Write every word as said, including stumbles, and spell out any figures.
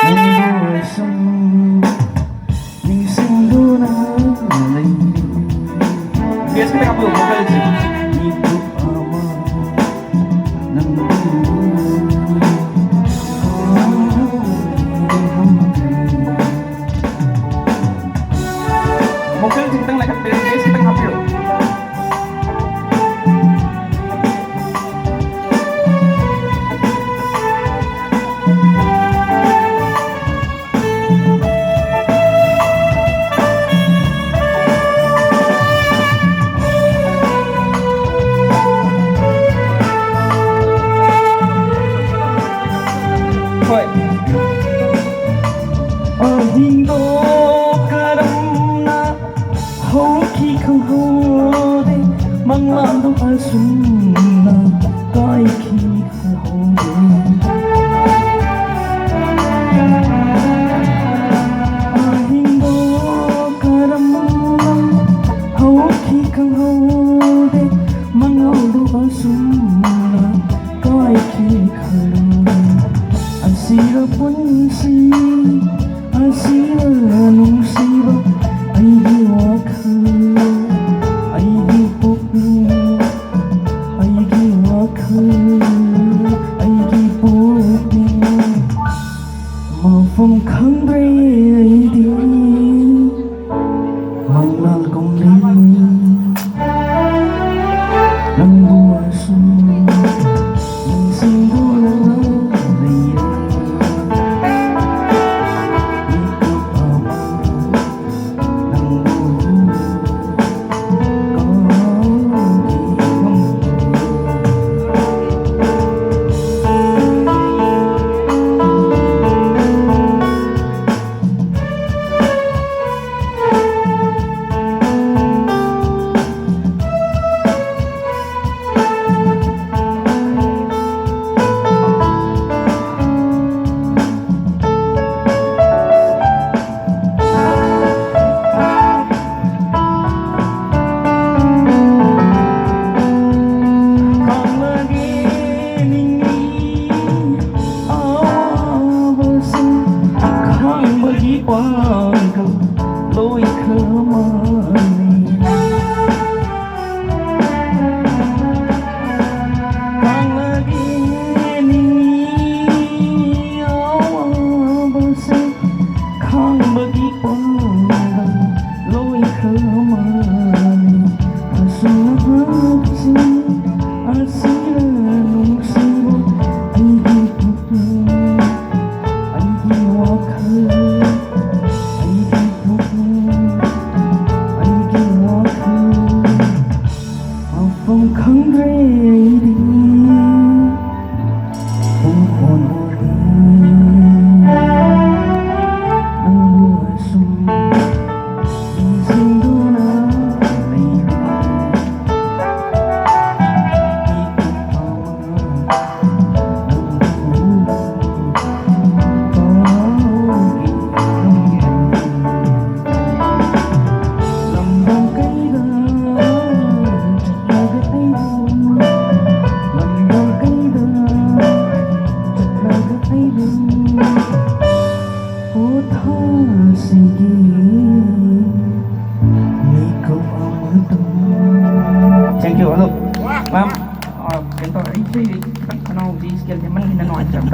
ꯅꯪꯕꯨ ꯑꯁꯨꯝ ꯅꯤꯡꯁꯤꯡꯗꯨꯅ ꯂꯩꯔꯤ꯫ Bass ꯈꯤꯇꯪ ꯍꯥꯞꯄꯤꯌꯨ, vocalꯁꯦ꯫ ꯃꯤꯀꯨꯞ ꯑꯃ ꯅꯪꯕꯨ ꯃꯈꯣꯟꯁꯦ ꯈꯤꯇꯪ ꯂꯩꯈꯠꯄꯤꯔꯣ, bass ꯈꯤꯇꯪ ꯍꯥꯞꯄꯤꯔꯣ꯫ ꯍꯣꯏ꯫ ꯑꯍꯤꯡꯗꯣ ꯀꯔꯝꯅ ꯍꯧꯈꯤ ꯈꯪꯍꯧꯗꯦ, ꯃꯪꯂꯥꯟꯗꯣ ꯑꯁꯨꯝꯅ ꯀꯥꯏꯈꯤ ꯈꯪꯍꯧꯗꯦ꯫ ꯑꯍꯤꯡꯗꯣ ꯀꯔꯝꯅ ꯍꯧꯈꯤ ꯈꯪꯍꯧꯗꯦ, ꯃꯉꯥꯜꯗꯣ ꯑꯁꯨꯝꯅ ꯀꯥꯏꯈꯤ ꯈꯜꯂꯨꯔꯦ꯫ ꯑꯁꯤꯔ ꯄꯨꯟꯁꯤ, ꯑꯁꯤꯔ ꯅꯨꯡꯁꯤꯕ, ꯑꯩꯒꯤ ꯋꯥꯈꯜ, ꯑꯩꯒꯤ ꯄꯨꯛꯅꯤꯡ, ꯑꯩꯒꯤ ꯋꯥꯈꯜ, ꯑꯩꯒꯤ ꯄꯨꯛꯅꯤꯡ꯫ ꯃꯐꯝ ꯈꯪꯗ꯭ꯔꯦ ꯑꯩꯗꯤ ꯃꯪꯂꯥꯟ ꯀꯨꯝꯕꯤ ꯅꯪꯕꯨ ꯑꯁꯨꯝ ꯅꯤꯡꯁꯤꯡꯗꯨꯅ ꯂꯩꯔꯦ꯫ ꯀꯦꯜꯁꯦ ꯃꯅꯤꯡꯁꯤꯅ ꯅꯨꯡꯉꯥꯏꯇ꯭ꯔꯦ꯫ ꯑꯝꯇ